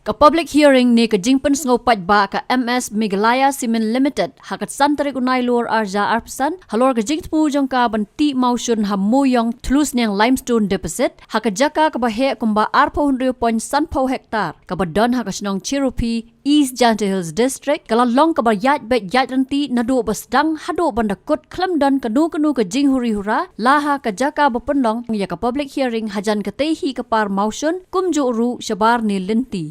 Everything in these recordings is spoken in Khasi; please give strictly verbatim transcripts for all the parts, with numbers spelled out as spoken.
Ka public hearing ne ka jingpynsngew paidbah ka M S Meghalaya Cement Limited ha ka san tarik u Nailur arhajar arphew san halor ka jingthmu jong ka ban tih mawshun ha Mooiong Thlusniang Limestone Deposit ha ka jaka kaba heh kumba arphew hynriew point sanphew hektar kaba don ha ka shnong Chiruphi, East Jaintia Hills District, ka la long kaba ïaid beit ïaid ryntih naduh ba sdang haduh ban da kut khlem don kano kano ka jinghuri hura la ha ka jaka ba pynlong ïa ka public hearing hajan katei hi ka par mawshun kumjuh ruh shabar ne lynti.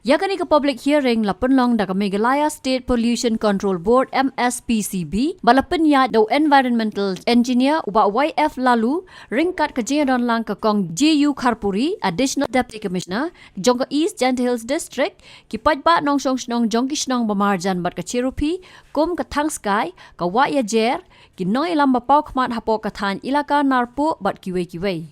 Ïa kane ka public hearing la pynlong da ka Meghalaya State Pollution Control Board, M S P C B, ba la pynïaid da u Environmental Engineer u Bah Y F Laloo, ryngkat ka jingïadonlang ka Kong J U Kharpuri, Additional Deputy Commissioner jong ka East Jaintia Hills District, ki paidbah nongshong shnong jong ki shnong ba marjan bad ka Chiruphi, kum ka Thangskai, ka Wah Ïajer, ki nongïalam ba paw khmat hapoh ka thaiñ Elaka Narpuh bad kiwei kiwei.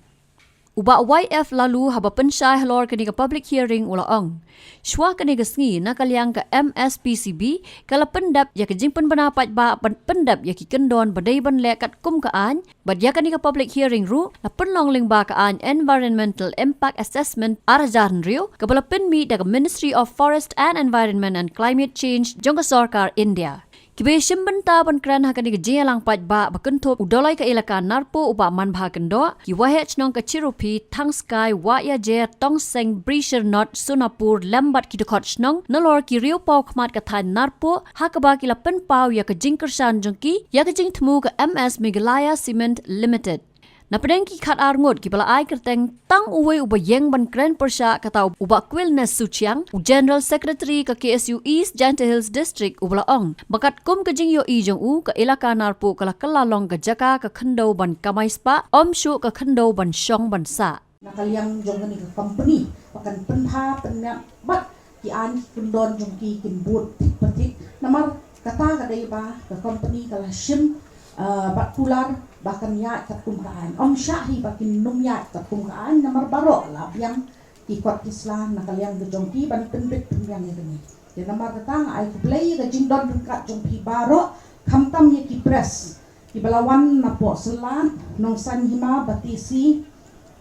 U Bah Y F Laloo haba pynshai halor kane ka public hearing u la ong, shuwa kane ka sngi na ka liang ka M S P C B ka la pyndep ïa ka jingpynbna paidbah ban pyndep ïa ki kyndon ba dei ban leh katkum ka aiñ, bad ïa kane ka public hearing ruh la pynlong lyngba ka aiñ Environmental Impact Assessment arhajar hynriew kaba la pynmih da ka Ministry of Forest and Environment and Climate Change jong ka sorkar India. Kiba ïashim bynta ban kren ha kane ka jingïalang paidbah ba kynthup u Dolloi ka Elaka Narpuh u Bah Manbha Kyndoh, ki waheh shnong ka Chiruphi, Thangskai, Wah Ïajer, Tongseng, Brishyrnot, Sonapur lem bad ki dkhot shnong nalor ki riew paw khmat ka thaiñ Narpuh, ha kaba ki la pynpaw ïa ka jingkyrshan jong ki ïa ka jingthmu ka M S Meghalaya Cement Limited. Na pdeng ki khat ar ngut kiba la ai kyrteng, tang uwei uba ïeng ban kren pyrshah, kata u Bah Quilness Suchiang, u General Secretary ka K S U East Jaintia Hills District, uba la ong ba katkum ka jingïohi jong u, ka Elaka Narpuh ka la kylla long ka jaka ka khyndew ban kamai spah, ym shuh ka khyndew ban shong ban sah. Na ka liang jong kane ka company ba kan pynbha pynmiat bad ki aiñ ki kyndon jong ki kin bud thik pa thik. Namar kata ka dei ba ka company ka la shim, ah, bad kular ba kan ïaid katkum ka aiñ. Ym shah hi ba kin nym ïaid katkum ka aiñ, namar baroh la biang ki kot ki sla na ka liang ka jong ki ban pynbit pynbiang ïa kane. Te namar kata nga ai khublei ïa ka jingdon ryngkat jong phi baroh, khamtam ïa ki press kiba la wan napoh Syllat, Nongsain Hima, Batesi,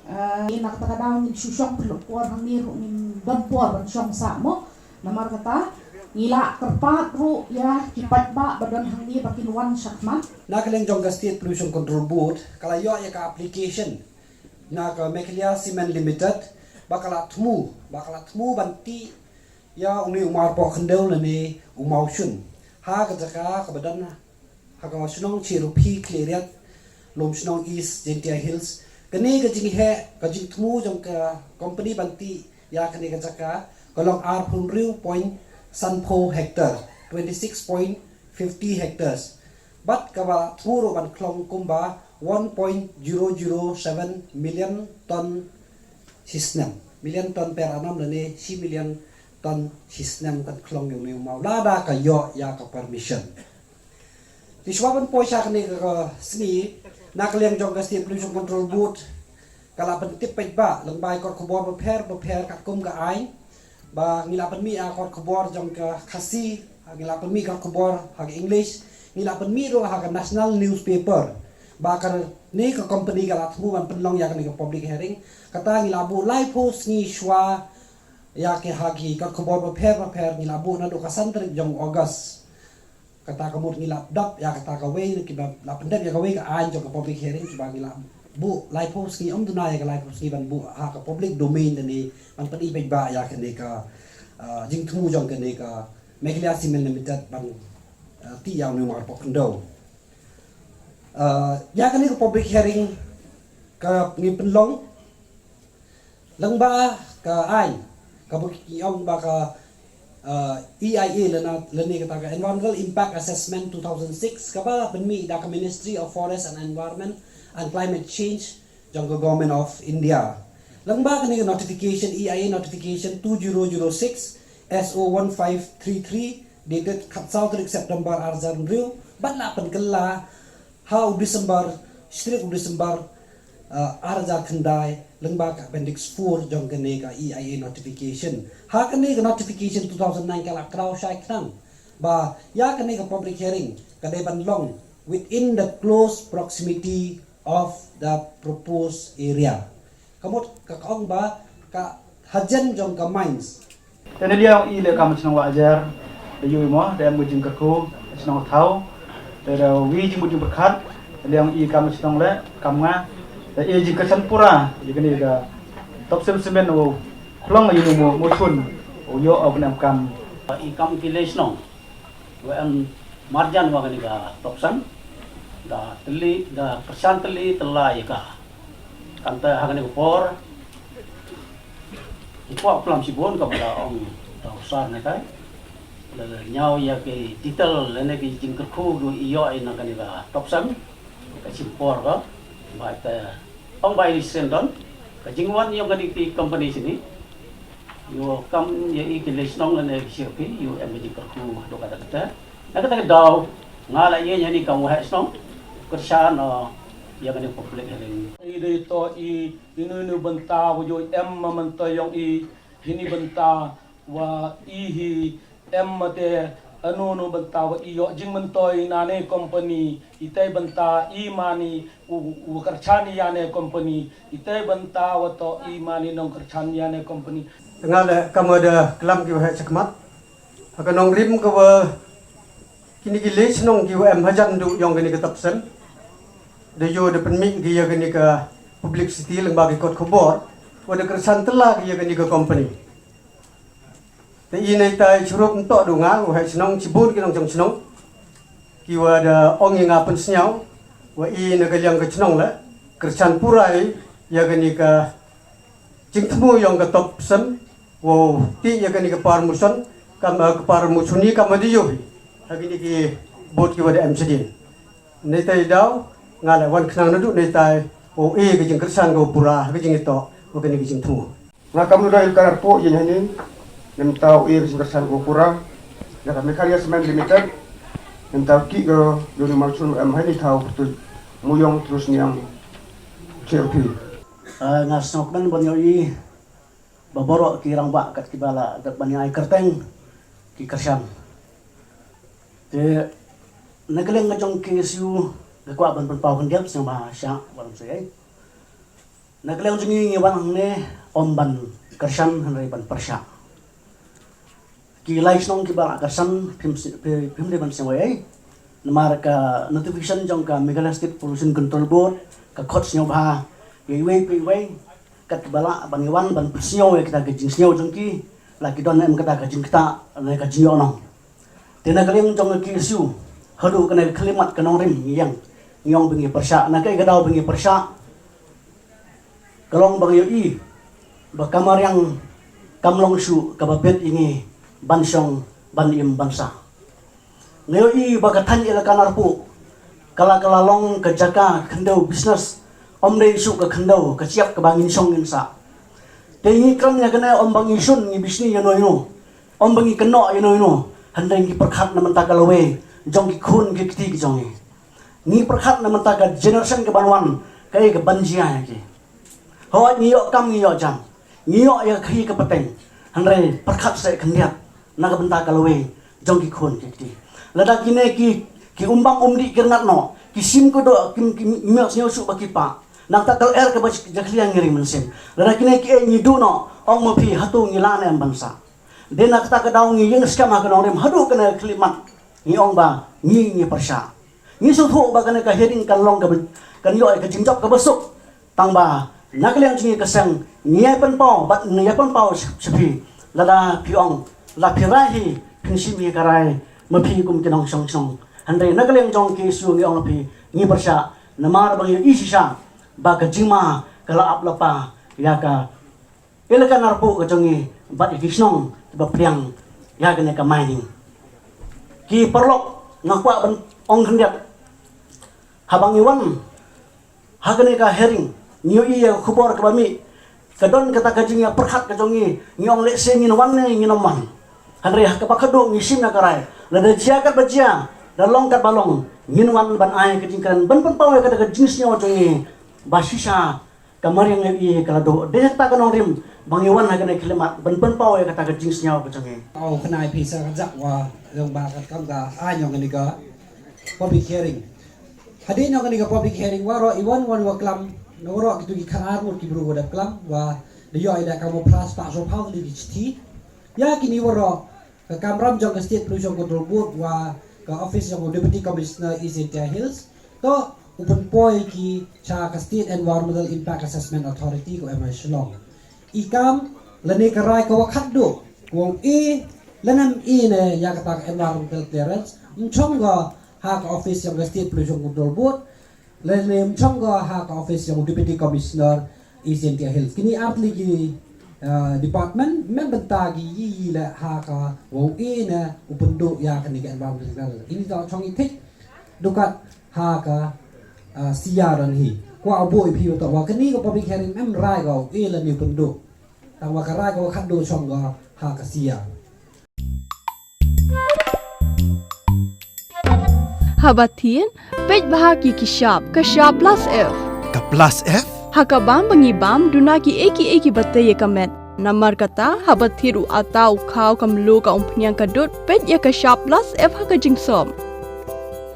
eh, na kata ka daw ngin shu shong pynlut por hangne ruh ngin don por ban shong sah mo. Namar kata ngi la kyrpad ruh ïa ki paidbah ba don hangne ba kin wan shakhmat. Na ka liang jong ka State Pollution Control Board ka la ïoh ïa ka application na ka Meghalaya Cement Limited ba ka la thmu, ba ka la thmu ban tih ïa une u marpoh khyndew lane u mawshun ha ka jaka kaba don ha ka shnong Chiruphi Khliehriat, Lumshnong East Jaintia Hills. Kane ka jingheh, ka jingthmu jong ka company ban tih ïa kane ka jaka ka long arphew hynriew point sanphew hectare, twenty six point fifty hectares. Bad kaba thmu ruh ban khlong kumba one point zero zero seven million ton shisnem, million ton per annum lane shi million ton shisnem kan khlong ïa une u maw lada ka ïoh ïa ka permission. Te shuwa ban poi sha kane ka sngi, na ka liang jong ka State Pollution Control Board ka la pyntip paidbah lyngba ki kot khubor bapher bapher katkum ka aiñ, ba ngi la pynmih ha kot khubor jong ka Khasi, ngi la pynmih kot khubor ha ka English, ngi la pynmih ruh ha ka national newspaper ba kane ka company ka la thmu ban pynlong ïa kane ka public hearing. Kata ngi la buh laiphew sngi shuwa ïa ki ha ki kot khubor bapher bapher, ngi la buh naduh ka san tarik jong August. Kata ka mut ngi la dap ïa kata kawei, kiba la pyndep ïa kawei ka aiñ jong ka public hearing, kiba ngi la buh laiphew sngi, ym duna ïa ka laiphew sngi ban buh ha ka public domain lane ban pyni paidbah ïa kane ka, ah, jingthmu jong kane ka Meghalaya Cement Limited ban, ah, tih ïa une u marpoh khyndew. Ah, ïa kane ka public hearing ka ngi pynlong lyngba ka aiñ kaba ki ong ba ka, uh, E I A lane, lane kata ka Environmental Impact Assessment two thousand six kaba pynmih da ka Ministry of Forest and Environment and Climate Change jong ka Government of India. Lyngba kane ka notification, E I A notification two zero zero six S O one five three three dated khatsaw tarik September arhajar hynriew, bad la pynkylla ha u December, shi tarik u December, uh, arhajar khyndai, lyngba ka Appendix four jong kane ka E I A notification. Ha kane ka notification two thousand nine ka la kraw shai khnang ba ïa kane ka public hearing ka dei ban long within the close proximity of the proposed area. Ka mut ka ong ba ka hajan jong ka mines Te na liang i le kam shnong Wahiajer, da ïohi mo, da em ka jingkyrkhu shnong Thaw. Te da wi jingmut jingpyrkhat, da liang i kam shnong le kam nga, da i jingkyrshan pura ïa kane ka Topcem Cement, u khlong ïa u mo, mo chun u ïoh u ban em kam. I kam ki le shnong wa em marjan wa kane ka Topcem, da tylli, da kyrshan tylli tylla ïa ka. Kata ha kane ka por, i kwah klam shibun kaba la ong da u sar ne kai. La ñiaw ïa ki detail lane ki jingkyrkhu ki i ïoh i na kane ka Topcem, ka shim por ka. Ba te ong ba i sendon ka jingwan ïa kane ki company shini. Ïoh kam ïa i ki le shnong lane ki shirpi, ïoh em ka jingkyrkhu haduh katta katta. Na kata ka daw nga la ïeng hani kam waheh shnong, kyrshan ïa kane public hearing. I dei to i inu inu bynta wa ïoh em ma mynta ïong i hini bynta wa i hi em ma te anu anu bynta wa i ïoh jingmyntoi na ne company, i tei bynta i mani u u kyrshan ïa ne company, i tei bynta wa to i mani nong kyrshan ïa ne company. Nga le kam wa da klam ki waheh chakmat. Ha ka nongrim ka wa kini ki le shnong ki wa em hajan du ïong kini ka Topcem. Da ïoh da pynmih ki ïa kini ka publicity lyngba ki kot khubor wa da kyrshan tylla ki ïa kini ka company. Te i nei tai chirup ntok du nga u hai shnong chibun ki nong chong shnong ki wa da ong ïa nga pynsngew wa i na ka liang ka shnong le kyrshan purai ïa kini ka jingthmu ïong ka Topcem. Wow, ti ïa kani ka par muson, kam, eh, ka par musoni kam da ïohi ha kini ki bot ki wa da em shadien. Neitai daw nga la wan khnang naduh neitai, wow, e ka jingkyrshan ka pura ha ka jingito wa kani ka jingthmu. Nga kam da il karar po ïa hani. Neitai e ka jingkyrshan ka pura ïa ka Meghalaya Cement Limited. Neitai ki ka doni malsun em hani tau tu muyong terus niang chirpi. Ah, nga sngewkmen ban ïohi ba baroh ki rangbah kat kiba la dep ban ïai kyrteng ki kyrshan. Te na ka liang ka jong K S U nga kwah ban pynpaw khyndiat sngewbha shah ba lam sei. Na ka liang jong ngi ngi wan hangne ym ban kyrshan hynrei ban pyrshah. Ki lai shnong kiba la kyrshan phim si-, phi-, phim dei ban sngewbha ei. Namar ka notification jong ka Meghalaya State Pollution Control Board ka khot sngewbha ïa iwei pa iwei. Kat kiba lah ban ïa wan ban pynsngew ïa kita ka jingsngew jong ki, la ki don em kata ka jingktah ne ka jingïohnong. Te na ka liang jong ka K S U haduh kane ka khyllipmat ka nongrim ngi ïeng ngi ong ba ngi pyrshah. Na kaei ka daw ba ngi pyrshah? Ka long ba ngi ïohi ba ka mariang kam long shuh kaba bit ïa ngi ban shong ban im ban sah. Nga ïohi ba ka thaiñ Elaka Narpuh ka la, ka la long ka jaka khyndew business, ym dei shuh ka khyndew ka shyiap kaba ngin shong ngin sah. Te ngi kren ïa kane ym ba ngi shun ngi bishni ïano ïano, ym ba ngi kynnoh ïano ïano, hynrei ngi pyrkhat na bynta ka lawei jong ki khun ki kti ki jong ngi. Ngi pyrkhat na bynta ka generation ka ban wan, kaei ka ban jia ïa ki. Hooid ngi ïoh kam ngi ïoh jam, ngi ïoh ïa ka khaïi ka pateng, hynrei pyrkhat seh khyndiat na ka bynta ka lawei jong ki khun ki kti. Lada kine ki, ki umbang umdih ki rngat noh, ki shim kuduk, ki, ki, ki ym ïohsngew shuh ba ki pah. Na kata ka lyer kaba jakhlia ngi ring mynsiem. Lada kine kiei ngi duh noh, ong ma phi hato ngi lah ne em ban sah. Dei na kata ka daw ngi ïeng skhem ha ka nongrim haduh kane ka khyllipmat ngi ong ba ngi, ngi pyrshah. Ngi sngewthuh ba kane ka hearing kan long kaba, kan ïoh ïa ka jingjop kaba suk. Tang ba na ka liang jong ngi ka seng ngi ïai pynpaw bad ngi ïai pynpaw sha, sha phi. Lada phi ong, la phi rai hi phin shim hi ka rai ma phi kum ki nongshong shnong. Hynrei na ka liang jong K S U ngi ong la phi ngi pyrshah namar ba ngi ïohi shisha ba ka jingma ka la ap la pa ïa ka Elaka Narpuh ka jong ngi bad ïa ki shnong kiba pdiang ïa kane ka mining. Ki paralok, nga kwah ban ong khyndiat, haba ngi wan ha kane ka hearing ngi ïohi ïa ka khubor kaba mih, ka don kata ka jingïapyrkhat ka jong ngi, ngi ong lehse ngin wan ne ngin ym wan. Hynrei ha kaba khatduh ngi shim ïa ka rai, lada jia katba jia, da long katba long, ngin wan ban ai ka jingkren ban pynpaw ïa kata ka jingsngew jong ngi ba shisha ka mariang ïa i ka la duh. Dei kata ka nongrim ba ngi wan ha kane ka khyllipmat ban pynpaw ïa kata ka jingsngew ka jong ngi. Au khnai phi sa ka jak wa long ba ka kam ka ai ñong kane ka public hearing. Hadien ñong kane ka public hearing waroh i wan wan wa klam na waroh kitu ki khatar ngut ki bru wa dep klam wa da ïoh i da ka mo phra spah sawphaw tylli ki chithi. Ïa kini waroh ka kamram jong ka State Pollution Control Board wa ka office jong u Deputy Commissioner East Jaintia Hills to u pynpoi ki sha ka State Environmental Impact Assessment Authority ko M I Shillong. I kam lane ka rai ka wa khatduh wa u e lane em e ne ïa kata ka environmental clearance, ym chong ka ha ka office jong ka State Pollution Control Board, lane ym chong ka ha ka office jong u Deputy Commissioner East Jaintia Hills. Kini artylli ki, uh, department, men bynta ki yi yi le ha ka wa u e ne u pynduh ïa kani ka environmental clearance. Ini to chong i thik dukat ha ka, uh, C R hi. Kwah u buh i phi u to wa kani ka public hearing em rai ka wa u e lane u pynduh. Tang wa ka rai ka wa khatduh chong ka ha ka C R. Haba thied, peit bha ki ki shap, ka shap plus F. Ka plus F? Ha ka bam ba ngi bam, duna ki ei ki ei ki ba tei ïa ka met. Namar kata, haba thied u ata, u khaw, ka mluh, ka umphniang, ka dud, peit ïa ka shap plus F ha ka jingsop.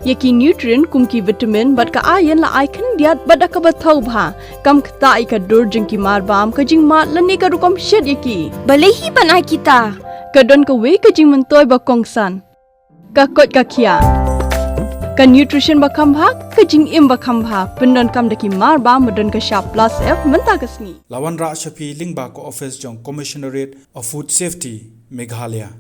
Ïa ki nutrient kum ki vitamin bad ka iron la ai khyndiat bad da kaba thaw bha. Kam ktah ïa ka dur jong ki mar bam, ka jingmad lane ka rukom shet ïa ki. Balei hi ban ai kita? Ka don kawei ka jingmyntoi ba kongsan. Ka koit ka khiah. Ka nutrition ba kham bha, ka jingim ba kham bha. Pyndonkam da ki mar bam ba don ka shap plus F mynta ka sngi. La wanrah sha phi lyngba ka office jong Commissionerate of Food Safety, Meghalaya.